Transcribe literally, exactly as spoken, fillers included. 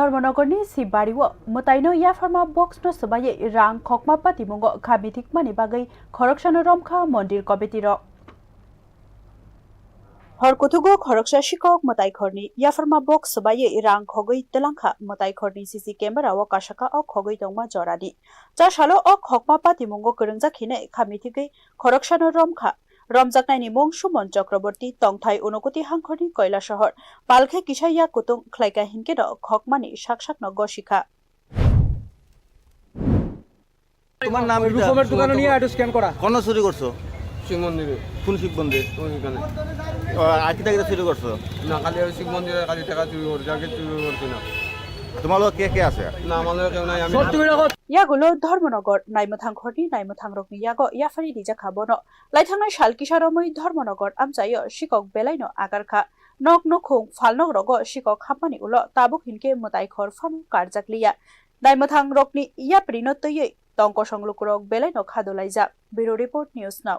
Dharmanagarni Sibari o mwtaino yapharma box no swbaiwi rang khokma patimungo kha mithikmani bagwi khoroksano romkha mondir committee rok. Hor kuthugo khoroksa sikok mwtai khorni yapharma box swbaiwi rang khogwi twlangkha mwtai khorni C C camera o kasaka o khogwi tongma jorani. Cha salo o khokma patimungo kwrwngjak hinwi kha mithigwi khoroksano romkha. Romjaknaini mung Suman Chakraborty, tongthai Unakoti hangkhorni Koilasahar. Palkhe kisa yak kutung khlaika hinkhe no khokmani sak sakno gosikha. তোমার নাম কি? রূপমের দোকানে নিয়ে একটু স্ক্যান করা। কোন চুরি করছো? শিব মন্দিরে। কোন শিব মন্দির? ওইখানে। আহ, আর কিতা কিতা চুরি করছো? না, খালি ওই শিব মন্দিরে খালি টাকা চুরি করছে, আর কিছু চুরি করছে না। তোমার লোক কে কে আছে? না, আমার লোক কেউ নাই, আমি Yagulo Dharmanagar naimwthang khorni naimwthang rokni yago yaphari rijak kha bono. Laithangnai sal kisa romwi Dharmanagar amchaio sikok belaino agar kha. Nok nukhung phalnok rogo sikok hammani ulo tabuk hinkhe mwtai khor phano karjak liya. Naimwthang rokni yaprino twiwi tong kosong lukurok belaino khado laijak. Bureau Report, News Now.